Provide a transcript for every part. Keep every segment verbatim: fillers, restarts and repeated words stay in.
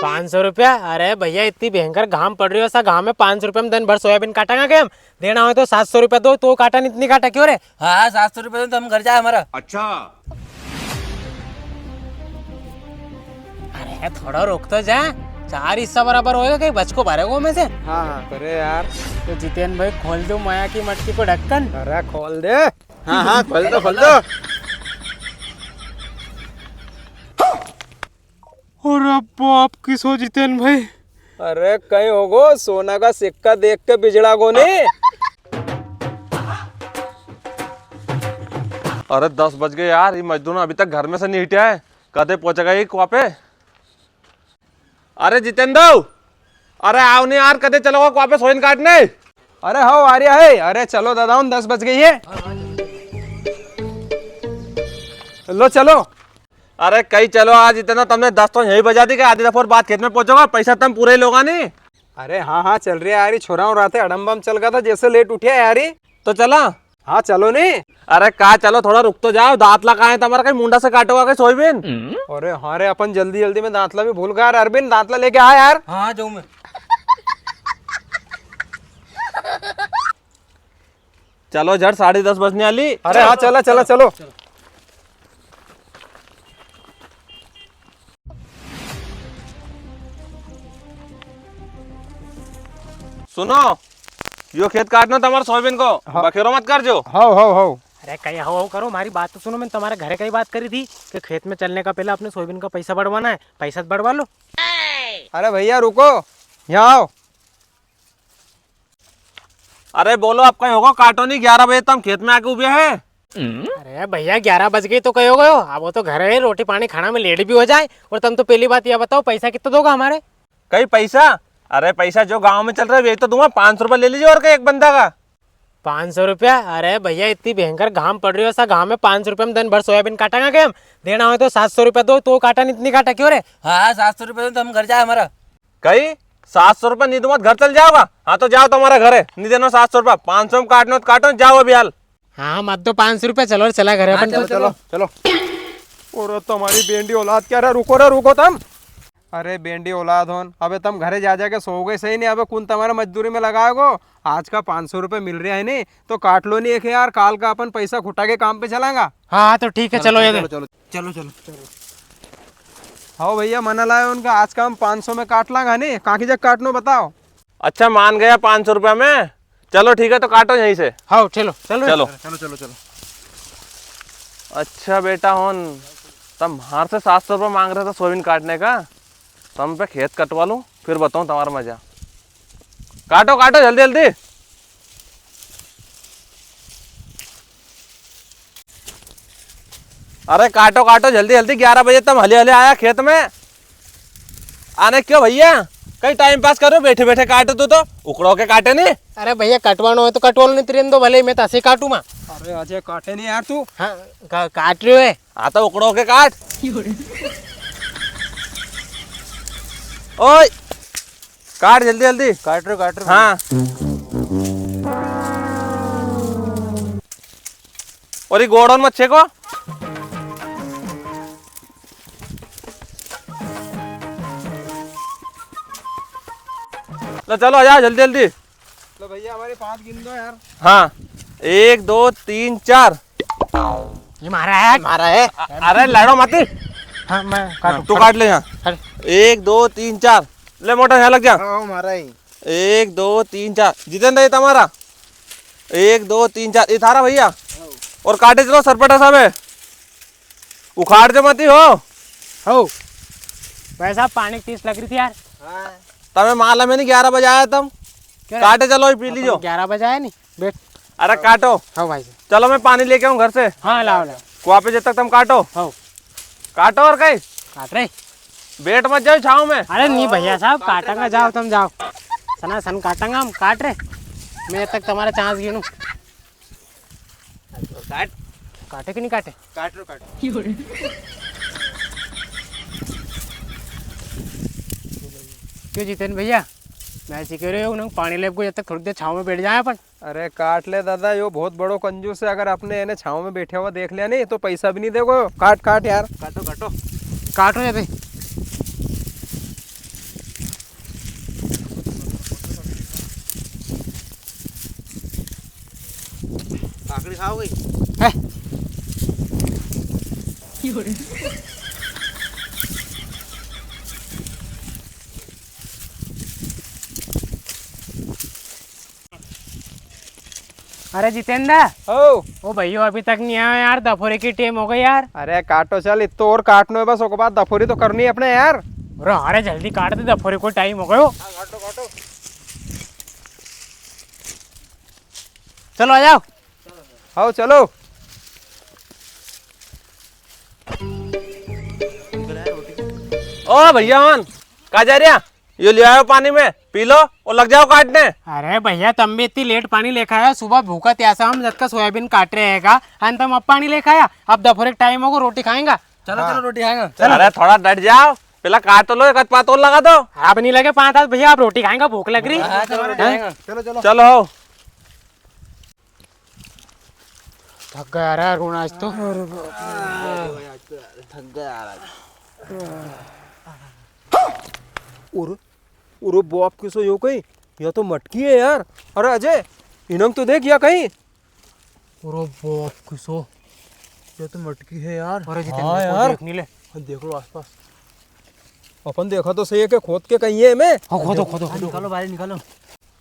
पाँच सौ रुपया? अरे भैया, इतनी भयंकर घाम पड़ रही हो, ऐसा घाम में पाँच सौ रुपया में दिन भर सोयाबीन काटांगा के हम? देना हो तो सात सौ रुपया दो, तो काटा, नहीं इतनी काटा क्यों रे? हाँ, सात सौ रुपया तो हम घर जाए हमारा। अच्छा। अरे थोड़ा रुक तो जा, चार हिस्सा बराबर होएगा, कई बचको भरेगो में से? हाँ, हाँ। अरे यार। तो जितेन भाई, खोल दो माया की मटकी को ढक्कन। अरे खोल दे। हाँ, हाँ, खोल दो, खोल दो। अरे बाप की सो जितेन भाई। अरे कई होगो, सोना का सिक्का देख के बिजड़ा को नी। अरे दस बज गए यार, ये मजदूर अभी तक घर में से नहीं हटा है, कदे पहुंचेगा ये कुआ पे? अरे जितेंद्र, अरे आओ नी यार, कदे चलोगा कुआ पे सोइन काटने? अरे हो आ रिया है। अरे चलो दादा, उन दस बज गई है। लो चलो। अरे कई चलो, आज इतना तमने दस तो यही बजा दी कि आधी दफा और बाद खेत में पहुंचोगा, पैसा तम पूरे ही लोगा नी। अरे हाँ हाँ, चल रिया यार, ये छोरा और राते अड़म्बम चल गया था, जैसे लेट उठिया यार ये। तो चला। हाँ चलो नी। अरे का चलो, थोड़ा रुक तो जाओ, दांतला कहाँ है तमारा, कई मुंडा से काटोगा कई सोयाबीन? अरे हाँ रे, अपन जल्दी जल्दी में दांतला भी भूल गया यार। अरविंद, दांतला लेके आ यार। हाँ, जाऊँ मैं। चलो झट, साढ़े दस बजने वाली। अरे हाँ, चला, चला, चलो। सुनो, यो खेत काटनो तमारा सोयाबीन को, हाँ। बखेरो मत कर जो। How, how, how. अरे कई हाउ हाउ करो, मारी बात तो सुनो, मैंने तमारे घरे कई बात करी थी कि खेत में चलने का पहले अपने सोयाबीन का पैसा बढ़वाना है, पैसा तो बढ़वा लो। अरे भैया रुको, यहाँ आओ। अरे बोलो, अब कई होगो, काटो नी, ग्यारह बजे तम खेत में आके उबे है। अरे भैया, ग्यारह बज गई तो कई हो गयो, अब वो तो घर है, रोटी पानी खाना में लेट भी हो जाए। और तम तो पहली बात या बताओ, पैसा कितना दोगा हमारे? कई पैसा? अरे पैसा जो गांव में चल रहा है, वही तो दूंगा, पाँच सौ रुपया ले लीजिए और कई, एक बंदा का। पाँच सौ रुपया? अरे भैया, इतनी भयंकर घाम पड़ रही हो, ऐसा घाम में पाँच सौ रुपया में दिन भर सोयाबीन काटांगा कई हम? देना हो तो सात सौ रुपया दो, तो काटा, नी इतनी काटा क्यों रे? हाँ, सात सौ रुपया तो हम घर जाए हमारा। कई सात सौ रुपया नी दूंगा तो घर चल जाओगा? हाँ तो जाओ तमारा घरे, नी देना सात सौ रुपया, पाँच सौ में काटना हो तो काटो, जाओ अभी हाल। हाँ, मत दो पाँच सौ रुपया, चलो रे, चला घरे हाँ, अपन। चलो, चलो, चलो। और तमारी बेंडी औलाद क्या रे, रुको रे, रुको तम। अरे बेंडी औलाद होन, अबे तम घरे जा जाके सो गए सही नी, अबे कुण तमारे मजदूरी में लगाएगो? आज का पाँच सौ रुपया मिल रिया है नी, तो काट लो नी एक यार, काल का अपन पैसा खुटा के काम पे चलांगा। हाँ, तो ठीक है, चलो, चलो, ये चलो, दे। चलो, चलो, चलो, चलो। हाउ भैया, मना लायो उनका, आज का हम पाँच सौ में काट लांगा नी, काकी जग काटनो बताओ। अच्छा, मान गया पाँच सौ रुपया में। चलो ठीक है, तो काटो यहीं से। हाउ, चलो, चलो। चलो। चलो, चलो, चलो। अच्छा बेटा होन, तम म्हार से सात सौ रुपया मांग रहा था सोयाबीन काटने का, तम पे खेत कटवा लूं, फिर बताऊं तमारा मजा। काटो, काटो, जल्दी, जल्दी। अरे काटो, काटो, जल्दी, जल्दी, ग्यारह बजे तम हले, हले आया खेत में। आने क्यों भैया, कई टाइम पास करो, बैठे, बैठे काटो तू तो, उकड़ो के काटे नी। अरे भैया, कटवानो है तो कटवा लो, नी तो रेन दो भले, मैं तो ऐसे ही काटूंगा। अरे अजय, काटे नी यार तू। हाँ, का-, काट रियो है। हाँ तो उकड़ो के काट। ओए, काट जल्दी जल्दी। काट रियो, काट रियो। हाँ। और ये गोडाउन मत छेको। लो चलो, आ जाओ जल्दी जल्दी। लो भैया, हमारे पाँच गिन दो यार। हाँ, एक, दो, तीन, चार। ये म्हारा है। म्हारा है। अ-, अरे लड़ो मत। हाँ, मैं हाँ, काटूं। तू काट ले यहाँ। अरे। एक, दो, तीन, चार। ले मोटा, यहाँ लग जा। हाँ, म्हारा ही। एक, दो, तीन, चार। जितेंद्र, ये तमारा। एक, दो, तीन, चार। ये थारा भैया। हाँ। और काटे चलो सरपटा साहब है। उखाड़ जो मती हो। हो। भाई साहब, पानी की तीस लग रही थी यार। हाँ। तमे मालूम है नी, ग्यारह बजे आया तम। क्यों? काटे चलो, ये पी लीजो। ग्यारह बजे आया नी, बैठ। अरे काटो। हाँ भाई साहब। चलो, मैं पानी लेके आऊँ घर से। हाँ, लाओ, लाओ। कुआ पे जब तक तम काटो। हाँ। काटो और कई। काट रे। बैठ मत जाओ छाँव में। अरे नी भैया साहब, काटेंगा, जाओ तम जाओ। सना सन काटेंगा हम, काट रे। मैं जब तक तमारा चांस गिनूँ। काट। काटे कि नी काटे? काट रो, काट। क्यों जितेन भैया, मैं ऐसे कह रहे हो, उन्हें पानी लेब को जब तक थोड़ी देर छाँव में बैठ जाए अपन। अरे काट ले दादा, यो बहुत बड़ो कंजूस है। अगर अपने इन्हें छाँव में बैठे हुआ देख लिया नी तो पैसा भी नी देगो। काट, काट यार। काटो, काटो। काटो जल्दी। आओ भाई। है। अरे जितेंद्र। ओ। ओ भैया, अभी तक नहीं आया यार, दफोरे की टेम हो गई यार। अरे काटो चल, इतो और काटनो है बस, ओके बाद दफोरी तो करनी है अपने यार। अरे, अरे जल्दी काट दे, दफोरे को टाइम हो गयो। हाँ, काटो, काटो। चलो आ जाओ। आओ चलो। ओ भैया, कहाँ जा रहा? यो ले आयो पानी में, पी लो और लग जाओ काटने। अरे भैया, तम भी इतनी लेट पानी लेके आया, सुबह भूखा त्यासा हम जद का सोयाबीन काट रहे हैं का, अन तम अब पानी लेके आया, अब दोपहर का टाइम होगा, रोटी खाएंगा। चलो, हाँ। चलो, रोटी खाएंगा। चलो। अरे, थोड़ा डट जाओ, पहला काट तो लो, एक आध पात और लगा दो। अब नहीं लगे पात आज भैया, आप रोटी खाएंगा, भूख लग रही। हाँ, चलो, रोटी खाएंगा। चलो, चलो। चलो। थक गया रे अरुण आज तो। अरे बाप रे। थक गया यार आज। और, और बाप किसो यो कहीं, या तो मटकी है यार। अरे अजय, इनंग तो देख या कहीं। अरे बाप किसो, या तो मटकी है यार। अरे जितेंद्र, हाँ यार। देख नी ले। हाँ, देख लो आसपास। अपन देखा तो सही है कि खोद के कहीं है इमे। हाँ, खोदो, खोदो, खोदो। निकालो, बाहर निकालो।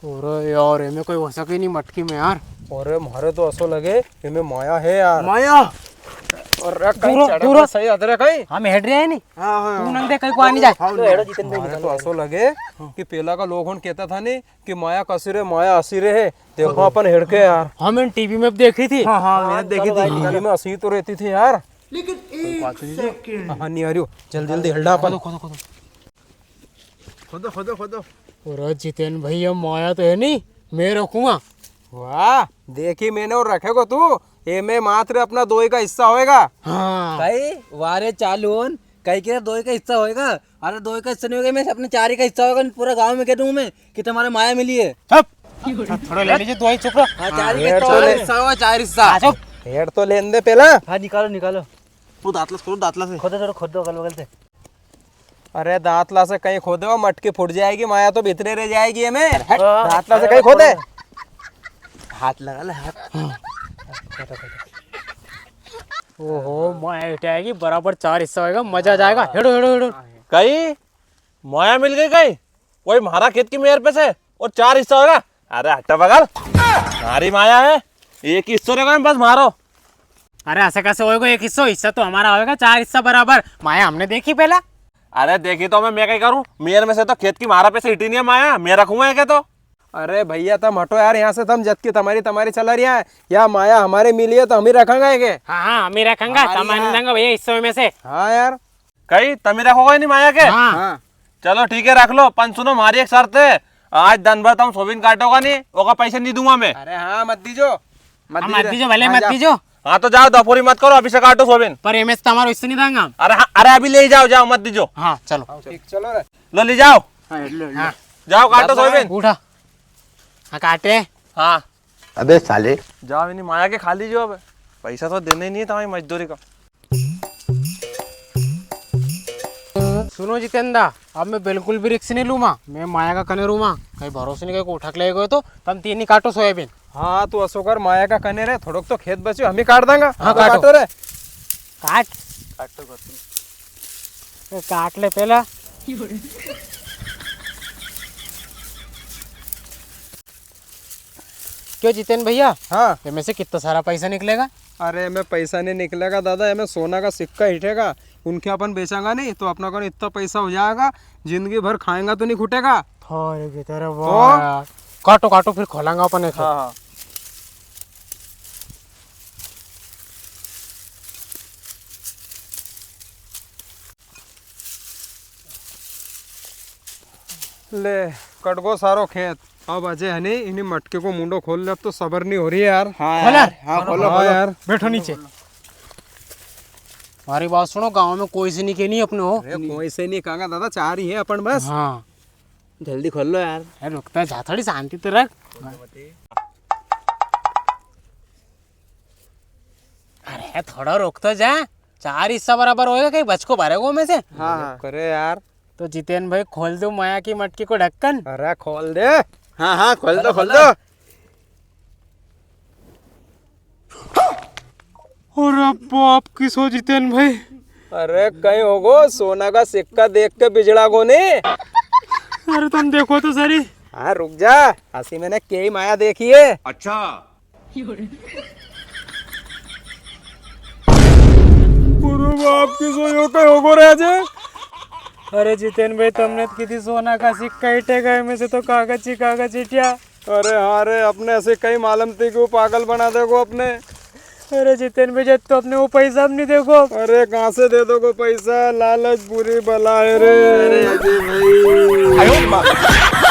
अरे यार, इमे कोई हो सके नहीं मटकी में यार। अरे, म्हारे तो असो लगे, इमे माया है यार। माया? अरे, कहीं दूरो, चढ़े दूरो। तो सही, अदरे कहीं। हम हेड रहे हैं नहीं। हाँ, हाँ, तू हाँ। नंग दे, कहीं को आ नहीं जाए। हाँ, तो हेडो जितेंद्र, म्हारे निकालो। तो असो लगे कि पहला का लोग होन कहता था नहीं कि माया कसी रे, माया असी रे है। देखो, हाँ। अपन हेड के यार। हाँ, मैंने टीवी में भी देखी थी। हाँ, हाँ, मैंने देखी थी। टीवी में असी तो रहती थी यार। लेकिन एक सेकंड। हाँ, नहीं आ रही हो। जल्दी, जल्दी हेडा अपन। खोदो, खोदो, खोदो। खोदो, खोदो, खोदो। अरे जितेन भाई, ये माया तो है नहीं, मैं रखूंगा। वाह, देखी मैंने और रखेगो तू। ए में मात्र अपना दोई का हिस्सा होएगा। हाँ। भाई, वारे चालून, कई के दोई का हिस्सा होएगा। अरे दोई का हिस्सा नहीं होएगा, मैं अपने चारी का हिस्सा होएगा, पूरा गांव में कह दूंगा मैं कि तुम्हारे माया मिली है। चुप। अच्छा, थोड़ा ले लीजिए, दोई चुप रहो। हाँ, चारी का हेड हिस्सा तो होएगा, ले। हिस्सा होएगा, चार हिस्सा। हाँ, चुप। हेड तो लेने दे पहला। हाँ, निकालो, निकालो। तू दातला से, तू दातला से। खोदो, थोड़ा खोदो, अगल बगल से। अरे दांतला से कहीं खोदे हो, मटकी फूट जाएगी, माया तो भीतरे रह जाएगी हमें। हट। हाँ, दांतला से अरे कहीं खोदे। हाथ लगा ले, हाथ। ओहो, माया हेठ आएगी, बराबर चार हिस्सा होएगा, मजा आ जाएगा। हेडो, हेडो, हेडो। कहीं माया मिल गई कहीं? कोई म्हारा खेत की मेर पे से और चार हिस्सा होएगा? अरे हट बगल, म्हारी माया है, एक हिस्सो रहेगा बस म्हारो। अरे ऐसे कैसे होएगा एक हिस्सो? हिस्सा तो हमारा होएगा, चार हिस्सा बराबर। माया हमने देखी पहला। अरे देखी तो मैं, मैं क्या करूं, मेर में से तो खेत की म्हारा पे से हिटी नहीं है माया, मैं रखूंगा क्या तो? अरे भैया तम हटो यार यहाँ से, तम जद की तमारी तमारी चला रिया है, या माया हमारे मिली है तो हम ही रखांगा के? हाँ, हाँ, हम ही रखांगा, हमारी तमारी है। देंगे भैया हिस्सों में से। हाँ यार। कई तमी रखोगा नहीं माया के? हाँ। हाँ। चलो ठीक है, रख लो, पण सुनो, म्हारी एक शर्त है, आज दन भर तम सोबिन काटोगा नहीं, ओका पैसे नहीं दूंगा मैं। अरे हाँ, मत दीजो, मत हाँ, मत दीजो। दीजो, भले हाँ, मत जाओ। दीजो। हाँ, तो जाओ, दफोरी मत करो, अभी से काटो सोबिन। पर एमे से तमारो हिस्सो नहीं दांगा हम। अरे हाँ, अरे अभी ले जाओ, जाओ, मत दीजो। हाँ, चलो। हाँ, ठीक, चलो रे। लो, ले जाओ। हाँ, ले लो, ले लो। हाँ। जाओ, काटो सोबिन। उठा। हाँ, काटे। हाँ। अबे साले। जाओ, इन्हीं माया के खा लीजो अब। पैसा तो देना ही नहीं है तुम्हारी मजदूरी का। सुनो जितेंद्र, अब मैं बिल्कुल भी रिक्स नहीं लूमा, मैं माया का कने रूमा। कहीं भरोसे नहीं, कहीं को उठा के ले गयो तो। तम तीन ही काटो सोयाबीन। हाँ, तू असो कर, माया का कने रे, थोड़ोक तो खेत बच्यो, हम ही काट देंगा। हाँ, तो काटो। काटो रे। काट। काटो, काटो। ए, काट ले पहला। क्यों जितेन भैया? हाँ। इमे से कितना सारा पैसा निकलेगा? अरे, इमे पैसा नहीं निकलेगा दादा, इमे सोना का सिक्का हिटेगा। उनके अपन बेचांगा नहीं तो अपना कने इतना पैसा हो जाएगा, जिंदगी भर खाएंगा तो नहीं खुटेगा। थारे की तरह तो? वाह यार। काटो, काटो, फिर खोलांगा अपन एक। हाँ, हाँ। ले, कट गो सारो खेत। अब अजय है नी, इन्हीं मटके को मुंडो खोल ले, अब तो सबर नहीं हो रही है यार। हाँ खोला? यार, हाँ, खोलो, खोलो, हाँ खोलो। यार। बैठो नीचे। हमारी बात सुनो, गांव में कोई से नहीं कहनी अपने हो। अरे, कोई से नहीं कहांगा दादा, चार ही है अपन बस। हाँ। जल्दी खोल लो यार। अरे रुकता जा, थोड़ी शांति तो रख। अरे थोड़ा रुक तो जा, चार हिस्सा बराबर होएगा, कहीं बचको भरेगो में से? हाँ, हाँ। करे यार। तो जितेन भाई, खोल दो माया की मटकी को ढक्कन। अरे खोल दे। हाँ, हाँ, खोल दो, खोल दो। अरे बाप की सो जितेन भाई। अरे कई होगो, सोना का सिक्का देख के बिजड़ा गो ने। अरे तम देखो तो सरी। हाँ रुक जा, असी मैंने कई माया देखी है। अच्छा। अरे बाप की सो यो कई होगो रे जे। अरे जितेन भाई, तमने तो की थी सोना का सिक्का हिटेगा, इनमें से तो कागज ही कागज हिटिया। अरे हाँ रे, अपने असी कई मालूम थी कि वो पागल बना देगो अपने। अरे जितेन भाई, जब तो अपने वो पैसा भी नी देगो। अरे कहाँ से दे दोगो पैसा, लालच बुरी बला है रे। अरे अजय भाई।